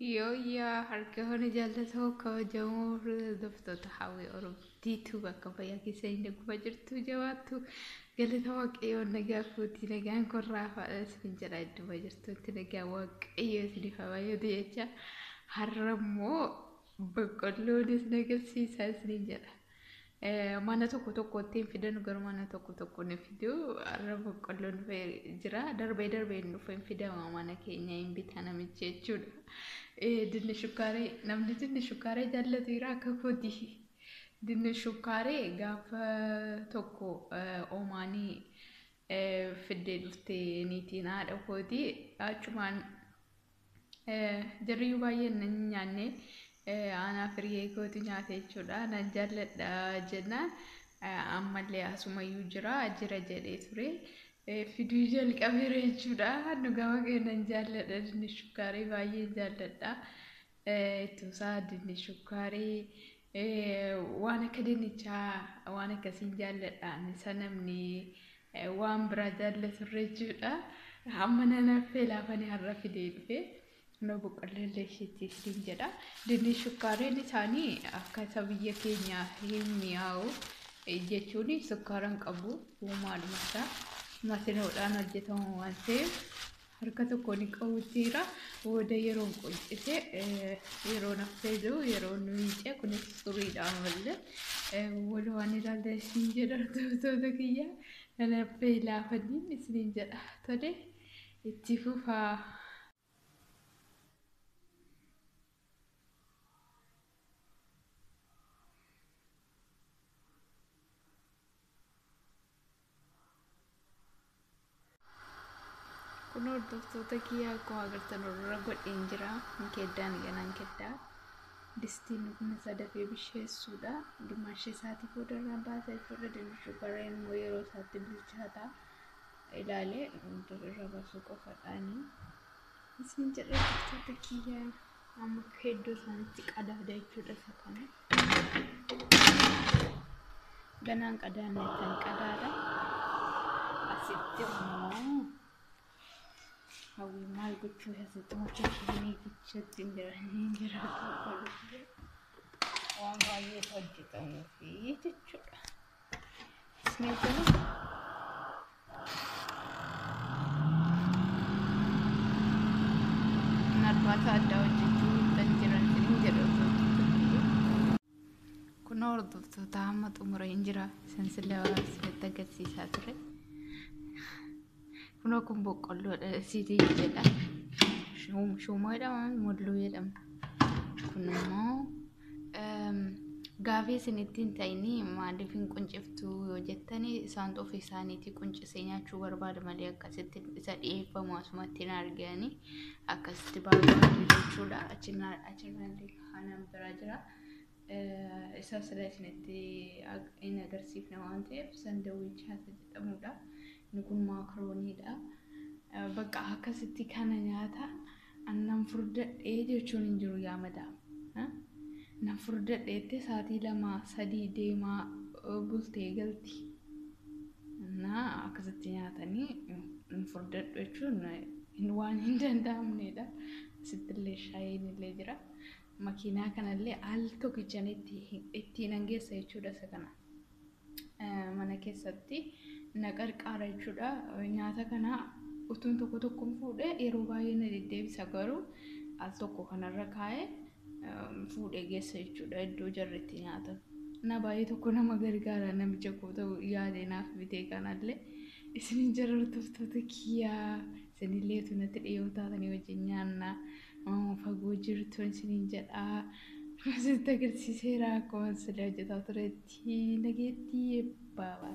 Yooyyaa harka hona jaallatoo kabajamoo hordoftoota Hawwii Oromtiitu bakka fayyaa keessa hin dhuguma jirtu jabaattu galata Waaqayyoo nagaa fuutii nagaan korraa faadha isin jedha idduma jirtutti nagaa Waaqayyoo isiniif haa baay'atu jecha har'a immoo boqqolloon isin agarsiisaa isiniin jedha. Mana tokko tokkotti hin fidan garuu mana tokko tokko ni fidu. Har'a boqqolloon dhufee jira. Darbee darbee hin dhufu hin fidama mana keenya hin bita namichi jechuudha. Dinni shukkaaree namni dinni shukkaaree jaallatu jira akka kooti. Dinni shukkaaree gaafa tokko oomaanii fiddee dhufte niitiin haadha kooti achumaan jarriyyuu baay'een nan nyaanne aanaa firii kootu nyaate jechuudha. Nan jaalladha jennaan ammallee asumayyuu jira jira jedhee ture. Fiduu jalqabeera jechuudha. Nu gama nan jaalladha dinni shukkaaree baay'een jaalladha. Ittuusaa dinni shukkaaree waan akka dinnichaa waan akkasiin jaalladha. Isa namni waan biraa jaallaturre jechuudha. Amma nan affee laafanii har'a fidee dhufe. No boqqolloo isheetti isin jedha. Dinni shukkaareen isaanii akka isa biyya keenyaa hin mi'aawu jechuun sukkaara hin qabu uumaadhuma isaa masinoodhaan hojjetamu waan ta'eef harka tokkoon hin qabutti jira. Booda yeroon quncise yeroon affeelu yeroon miice kunis xuriidhaan malee walumaan ilaalta isin jedha hordoftoota kiyya. Nan affee laafaniin isiniin jedha. Tole itti fufaa. Kun hordoftoota kiyyaa akkuma agartan irra godheen jira. Keddaan ganaan keddaa. Distiin kun isa dafee bisheessuudha. Gimaashi isaatii booda irraa baasa jechuudha. Dinni shukkaareen immoo yeroo isaatti bilchaata. Ilaalee irra baasuu qofadhaani. Isin jedha hordoftoota kiyyaa amma hedduu isaanitti qadaada jechuudha isa kana. Ganaan qadaanne tan qadaada. Asitti immoo Hawwii maal gochuu asitti mucha kiinikichatti hin jira waan baay'ee hojjetamuufi jechuudha. Isin kana arbaata addaa hojjechuu kan jiran isin jedha. Kun hordoftoota amma xumura hin jira. Isin isinitti agarsiisaa ture. Kunoo kun boqqolloodha isiitii jedha. Shumoo jedhama mulluu jedhama. Kun immoo gaafii isinitti hin ta'inii maaliif hin qunciftu yoo jettanii isaan ofii isaaniitii quncisee nyaachuu barbaada malee akkasitti isa dhiyeeffamu asumatti hin arganii akkasitti barbaadu jechuudha. Achirraallee kanan bira jira. Isa sila isinitti hin agarsiifne waan ta'eef sandawiichaa isa jedhamudha. Inni kun maakarooniidha. Bakka akkasitti kana nyaata annan furdadhee jechuun hin jiru yaa madaam. Nan furdadheetti sa'aatii 2 3 deemaa bultee galti. Innaa akkasitti nyaatanii hin furdadhu jechuun waan hin danda'amnedha. Asittillee shaayiin illee jira. Makiinaa kanallee al tokkichaan ittiin hangeessa jechuudha isa kana. Mana keessatti na qarqaara jechuudha. Nyaata kana utuun tokko tokkoon fuudhee yeroo baay'ee na deddeebisa garuu al tokko kanarra kaa'ee fuudhee geessa jechuudha iddoo jarri itti nyaatan. Na baay'ee tokko nama gargaara namicha koo ta'u yaade naaf bitee kanallee isinin jara hordoftoota kiyyaa isinillee natti dhiyoo taatanii wajjin nyaanna fagoo jirtu isinin jedha. Isinitti agarsiiseera akkuma sila hojjetaa turetti nageetti baabaa.